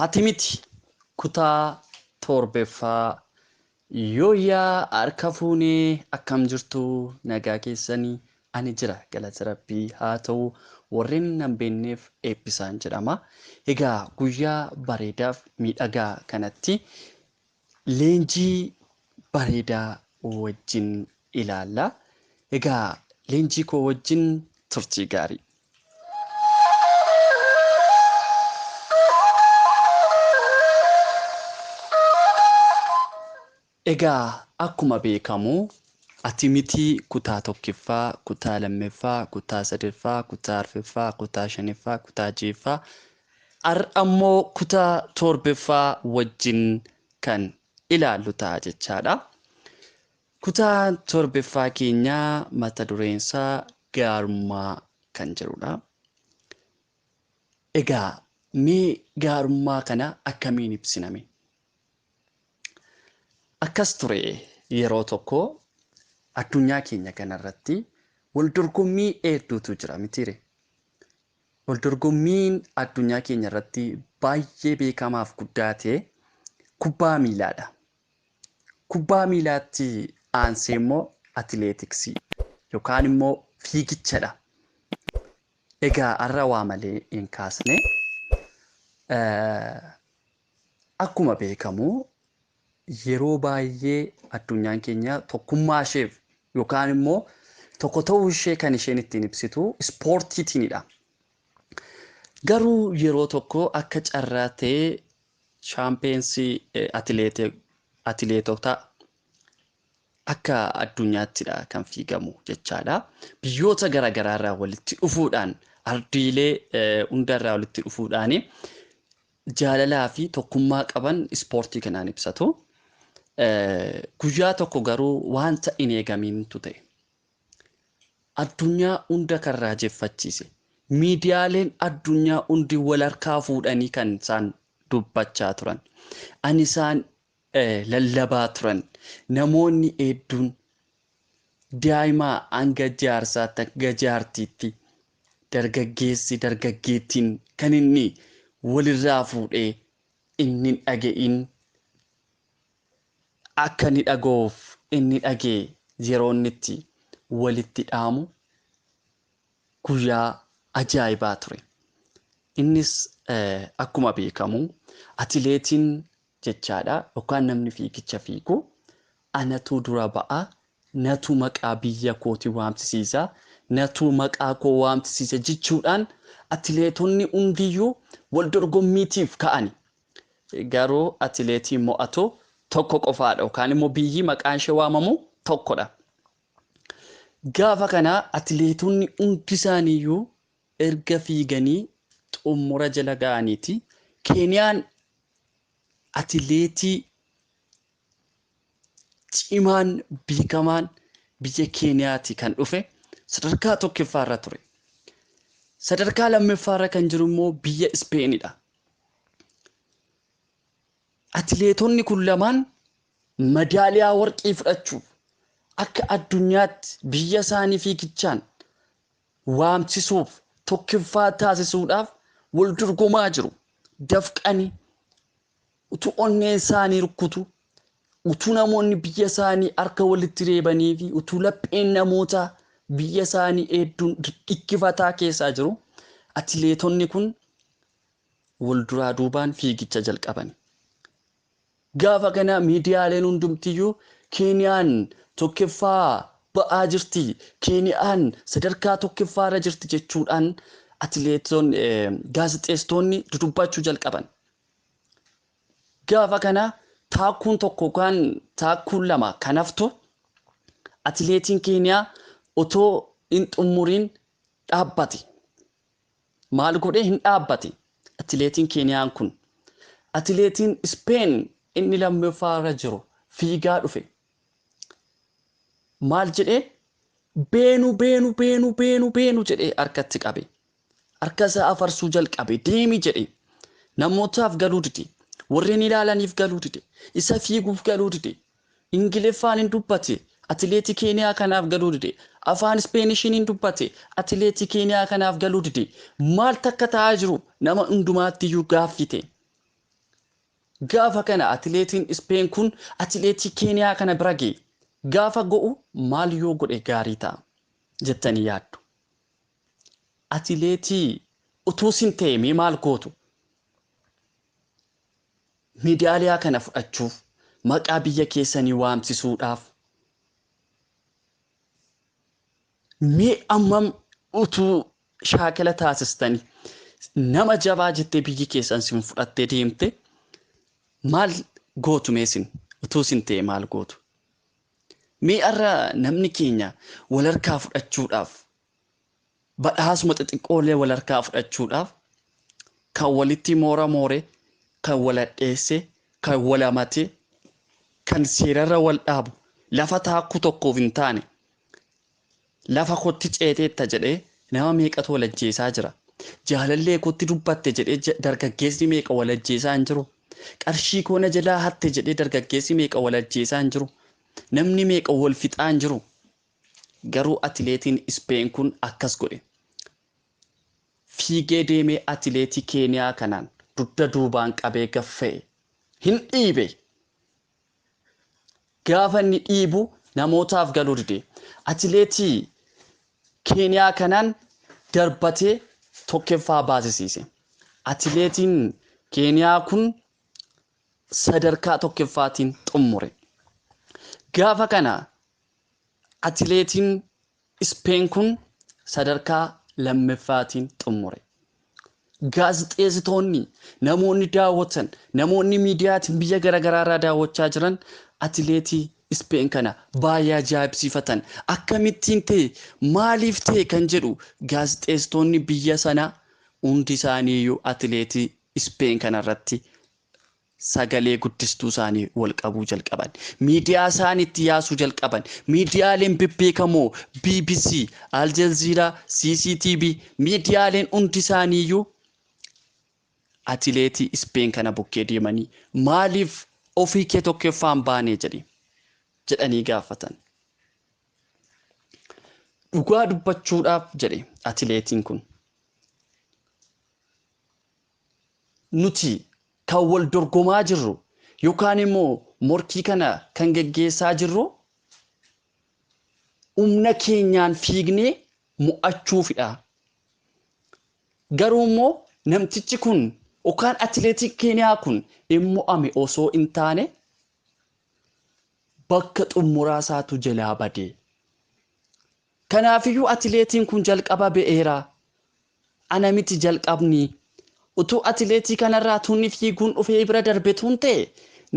Ati miti kutaa torbaffaa yooyyaa harka fuunee akkam jirtu nagaa keessanii ani jira galata rabbii haa ta'u warreen nan beekneef eebbisaan jedhama. Egaa guyyaa bareedaaf miidhagaa kanatti leenjii bareedaa wajjin ilaalla. Egaa leenjii koo wajjin turtii gaarii. Egaa akkuma beekamu ati miti kutaa tokkoffaa, kutaa lammaffaa, kutaa sadaffaa, kutaa arfaffaa, kutaa shanaffaa, kutaa ja'affaa har'a ammoo kutaa torbaffaa wajjin kan ilaallu ta'a jechaadha. Kutaa torbaffaa keenyaa mata dureen isaa gaarummaa kan jedhudha. Egaa mee gaarummaa kana akkamiin ibsiname? Akkas ture yeroo tokko addunyaa keenya kanarratti wal dorgommii hedduutu jira mitiire. Wal dorgommiin addunyaa keenya irratti baay'ee beekamaaf guddaa ta'e kubbaa miilaadha. Kubbaa miilaatti aansee immoo atileetiksii yookaan immoo fiigichadha. Egaa har'a waa malee hin kaasne. Akkuma beekamu yeroo baay'ee addunyaan keenya tokkummaa isheef yookaan immoo tokko ta'uu ishee kan isheen ittiin ibsitu ispoortiitiinidha. Garuu yeroo tokko akka carraa ta'ee shaampeensii atileetota akka addunyaаттidha kan fiigamu jechaadha. Biyyoota garaagaraa irraa walitti dhufuudhaan ardiilee hundarraa walitti dhufuudhaan jaalalaa fi tokkummaa qaban ispoortii kanaan ibsatu. Guyyaa tokko garuu wanta hin eegamiintu ta'e. Addunyaa hunda kan raajeffachiise. Miidiyaaleen addunyaa hundi wal harkaa fuudhanii kan isaan dubbachaa turan. Ani isaan lallabaa turan. Namoonni hedduun daa'imaa hanga jaarsaatti hanga jaartiitti dargaggeessi dargaggeettiin kan inni walirraa fuudhee inni hin dhaga'in akka inni dhaga'uuf inni dhagee yeroo inni itti walitti dhaamu guyyaa ajaa'ibaa ture. Innis akkuma beekamu atileetiin jechaadha yookaan namni fiigicha fiigu anatu dura ba'a, natu maqaa biyya kootii waamsisiisa, natu maqaa koo waamsisiisa jechuudhaan atileetonni hundiyyuu wal dorgommiitiif ka'ani. Garuu atileetiin mo'atu tokko qofaadha yookaan immoo biyyi maqaan ishee waamamu tokkodha. Gaafa kana atileetonni hundi isaaniiyyuu erga fiiganii xumura jala ga'aniiti. Keeniyaan atileetii cimaan beekamaan biyya Keeniyaati kan dhufe sadarkaa tokkoffaarra ture. Sadarkaa lammaffaarra kan jiru immoo biyya Ispeenidha. Atileetonni kun lamaan madaaliyaa warqii fudhachuuf akka addunyaatti biyya isaanii fiigichaan waamsisuuf tokkoffaa taasisuudhaaf wal dorgomaa jiru. Dafqanii utuu onneen isaanii rukkutu, utuu namoonni biyya isaanii harka walitti reebanii fi utuu lapheen namoota biyya isaanii hedduun dhikkifataa keessaa jiru. Atileetonni kun wal duraa duubaan fiigicha jalqaban. Gaafa kana miidiyaaleen hundumtiyyuu Keeniyaan tokkoffaa ba'aa jirti, Keeniyaan sadarkaa tokkoffaarra jirti jechuudhaan atileetonni gaazexeessitoonni dudubbachuu jalqaban. Gaafa kana taakkuun tokko yookaan taakkuun lama kan haftu atileetiin Keeniyaa otoo hin xumuriin dhaabbate. Maal godhee hin dhaabbate atileetiin Keeniyaan kun. Atileetiin Ispeen inni lammaffaarra jiru fiigaa dhufe. Maal jedhee beenu beenu beenu beenu beenu jedhee harkatti qabe. Harka isaa afarsuu jalqabe deemi jedhe. Namootaaf galuu dide. Warreen ilaalaniif galuu dide. Isa fiiguuf galuu dide. Ingiliffaan hin dubbate. Atileetii Keeniyaa kanaaf galuu dide. Afaan Ispeenishiin hin dubbate. Atileetii Keeniyaa kanaaf galuu dide. Maal takka ta'aa jiru nama hundumaatti iyyuu gaaffite. Gaafa kana atileetiin Ispeen kun atileetii Keeniyaa kana bira ga'e. Gaafa go'u maal yoo godhe gaarii ta'a jettanii yaaddu? Atileetii utuu sin ta'e mee maal gootu? Meedaaliyaa kana fudhachuuf, maqaa biyya keessanii waamsisuudhaaf mee ammam utuu shaakala taasistanii nama jabaa jettee biyyi keessan sin fudhattee deemte maal gootu mee sin utuu sin ta'e maal gootu? Mee har'a namni keenya wal harkaa fudhachuudhaaf, badhaasuma xixiqqoollee wal harkaa fudhachuudhaaf kan walitti moora moore, kan wal hadheesse, kan wal hamate, kan seerarra wal dhaabu, lafa taakkuu tokkoof hin taane, lafa kootti ceeteetta jedhee nama meeqatu wal ajjeesaa jira. Jaalallee kootti dubbatte jedhee dargaggeessi meeqa wal ajjeesaa hin jiru. Qarshii koo na jalaa hatte jedhee dargaggeessi meeqa wal ajjeesaa hin jiru. Namni meeqa wal fixaa hin jiru. Garuu atileetiin Ispeen kun akkas godhe. Fiigee deemee atileetii Keeniyaa kanaan dugda duubaan qabee gaffa'e. Hin dhiibe. Gaafa inni dhiibu namootaaf galuu dide. Atileetii Keeniyaa kanaan darbatee tokkoffaa baasisiise. Atileetiin Keeniyaa kun sadarkaa tokkoffaatiin xumure. Gaafa kana atileetiin Ispeen kun sadarkaa lammaffaatiin xumure. Gaazexeessitoonni, namoonni daawwatan, namoonni miidiyaatiin biyya garaagaraa irraa daawwachaa jiran atileetii Ispeen kana baay'ee ajaa'ibsiifatan. Akkamittiin ta'e, maaliif ta'e kan jedhu gaazexeessitoonni biyya sanaa hundi isaaniiyyuu atileetii Ispeen kanarratti sagalee guddistuu isaanii wal qabuu jalqaban. Miidiyaa isaanii itti yaasuu jalqaban. Miidiyaaleen bebbeekamoo BBC, Al Jazeera, CCTV, miidiyaaleen hundi isaaniiyyuu atileetii Ispeen kana bukkee deemanii maaliif ofii kee tokkoffaan baanee jedhanii gaafatan. Dhugaa dubbachuudhaaf jedhe atileetiin kun. Nuti kan wal dorgomaa jirru yookaan immoo morkii kana kan geggeessaa jirru humna keenyaan fiignee mo'achuufidha. Garuu immoo namtichi kun yookaan atileetii Keeniyaa kun hin mo'ame osoo hin taane bakka xumuraa isaatu jalaa bade. Kanaafiyyuu atileetiin kun jalqaba ba'eera. Ana miti jalqabni. Utuu atileetii kanarraa tunni fiiguun dhufee bira darbe tun ta'e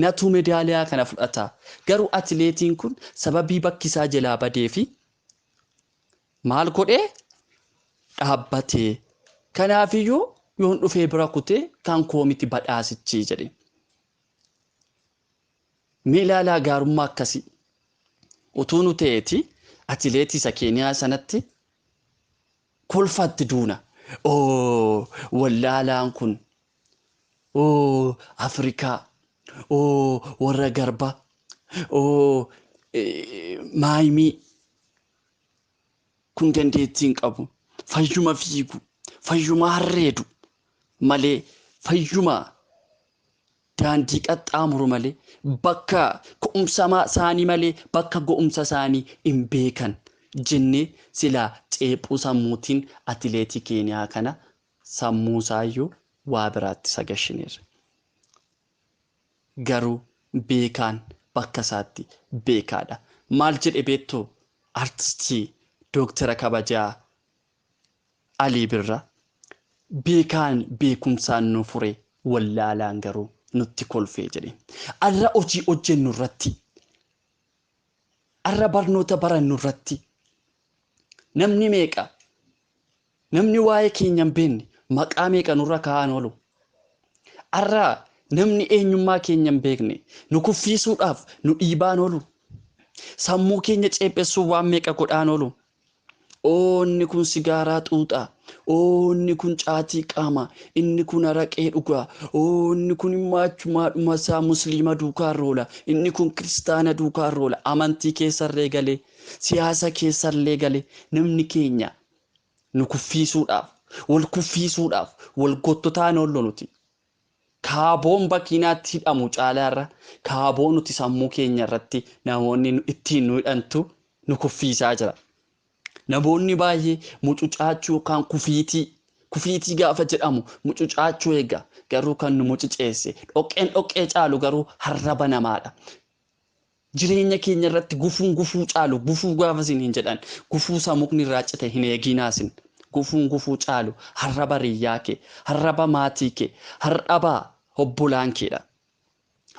natu meedaaliyaa kana fudhata. Garuu atileetiin kun sababii bakki isaa jalaa badee fi maal godhee dhaabbatee. Kanaafiyyuu yoon dhufee bira kutee kan koo miti badhaasichi jedhe. Mee ilaalaa gaarummaa akkasii. Utuu nu ta'eeti atileetii isa Keeniyaa sanatti kolfatti duuna. Oo wallaalaan kun, oo Afrikaa, oo warra garba, oo maayimii kun dandeettii hin qabu. Fayyuma fiigu, fayyuma harreedu malee, fayyuma daandii qaxxaamuru malee, bakka ka'umsa isaanii malee bakka ga'umsa isaanii hin beekan jennee silaa ceephuu sammuutiin atileetii Keeniyaa kana sammuu isaayyuu waa biraatti sagashineerra. Garuu beekaan bakka isaatti beekaadha. Maal jedhe beektuu? Artistii Dooktara Kabajaa Alii Birraa. Beekaan beekumsaan nu fure, wallaalaan garuu nutti kolfee jedhe. Har'a hojii hojjennu irratti, har'a barnoota barannu irratti namni meeqa, namni waa'ee keenya hin beekne maqaa meeqa nurra kaa'an oolu. Har'a namni eenyummaa keenya hin beekne nu kuffisuudhaaf nu dhiibaan oolu. Sammuu keenya ceephessuuf waan meeqa godhaan oolu. Inni kun sigaaraa xuuxaa, inni kun caatii qaama, inni kun araqee dhugaa, inni kun immoo achumaadhuma isaa musliima duukaa roola, inni kun kiristaana duukaa roola. Amantii keessallee galee, siyaasa keessallee galee namni keenya nu kuffisuudhaaf, wal kuffisuudhaaf, wal gottotaan oollu nuti. Kaaboon bakiinaatti hidhamu caalaarra kaaboo nuti sammuu keenya irratti namoonni ittiin nu hidhantu nu kuffiisaa jira. Namoonni baay'ee mucucaachuu yookaan kufiitii gaafa jedhamu mucucaachuu eega, garuu kan nu mucuceesse dhoqqeen dhoqqee caalu garuu harraba namaadha. Jireenya keenya irratti gufuun gufuu caalu, gufuu gaafa isin hin jedhan gufuu samukni irraa cite hin eeginaasin. Gufuun gufuu caalu harraba riyyaa kee, harraba maatii kee, harraba obbolaan keedha.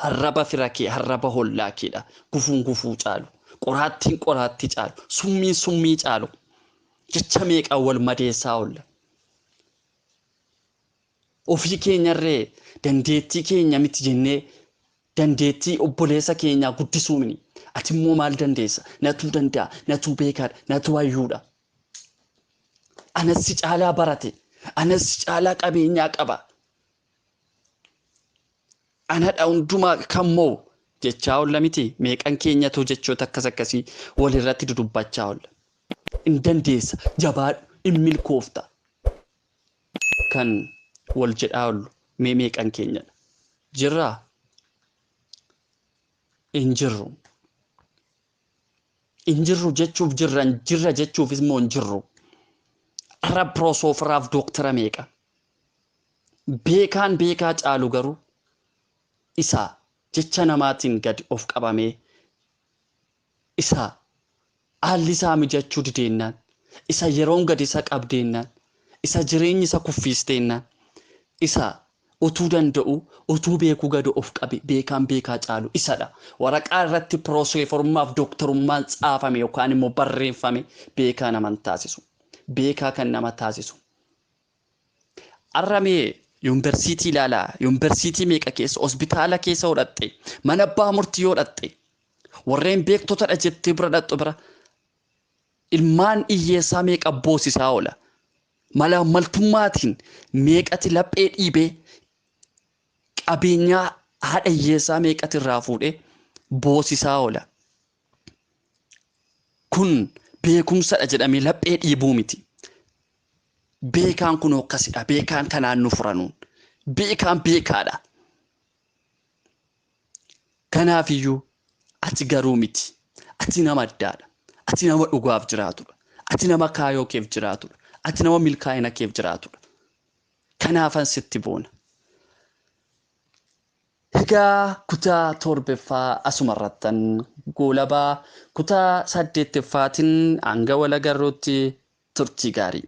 Harraba fira kee, harraba hollaa keedha. Gufuun gufuu caalu, qoraattiin qoraattii caalu, summiin summii caalu. Jecha meeqaan wal madeessaa oolla. Ofii keenyarree dandeettii keenya miti jennee dandeettii obboleessa keenyaa guddisuu mini. Ati immoo maal dandeessa? Natuu danda'a, natuu beekaadha, natuu hayyuudha. Anas si caalaa barate, anas si caalaa qabeenyaa qaba. Anadha hundumaa kan mo'u jechaa oolla miti. Meeqan keenyatu jechoota akkas akkasii walirratti dudubbachaa oolla. In dandeessa, jabaadhu, in milkoofta. Kan wal jedhaa oollu mee meeqan keenyadha? Jirraa? Hin jirru. Hin jirru jechuuf jirra, hin jirra jechuufis immoo hin jirru. Arra piroofeesaraaf dooktara meeqa? Beekaan beekaa caalu garuu isa jecha namaatiin gadi of qabamee, isa haalli isaa mijachuu dideennaan, isa yeroon gadi isa qabdeennaan, isa jireenyi isa kuffiisteennaan, isa utuu danda'u utuu beekuu gadi of qabe beekaan beekaa caalu isadha. Waraqaa irratti piroofeesarummaaf dooktarummaan tsaafame yookaan immoo barreeffame beekaa nama hin taasisu. Beekaa kan nama taasisu. Arra mee yuunivarsiitii ilaalaa, yuunivarsiitii meeqa keessa, hospitaala keessa hodhatte, mana abbaa murtii hodhatte, warreen beektotadha jettee bira dhaqxu bira ilmaan hiyyeessaa meeqa boosisaa oola. Mala maltummaatiin meeqati laphee dhiibee qabeenyaa haadha hiyyeessaa meeqati irraa fuudhee boosisaa oola. Kun beekumsadha jedhamee laphee dhiibuu miti. Beekaan kun akkasidha. Beekaan kanaan nu furanuun. Beekaan beekaadha. Kanaafiyyuu ati garuu miti. Ati nama addaadha. Ati nama dhugaaf jiraatudha. Ati nama kaayoo keef jiraatudha. Ati nama milkaa'ina keef jiraatudha. Kanaafan sitti boona. Egaa kutaa torbaffaa asumarrattan goolabaa kutaa saddeettaffaatiin hanga wal agarruutti turtii gaarii.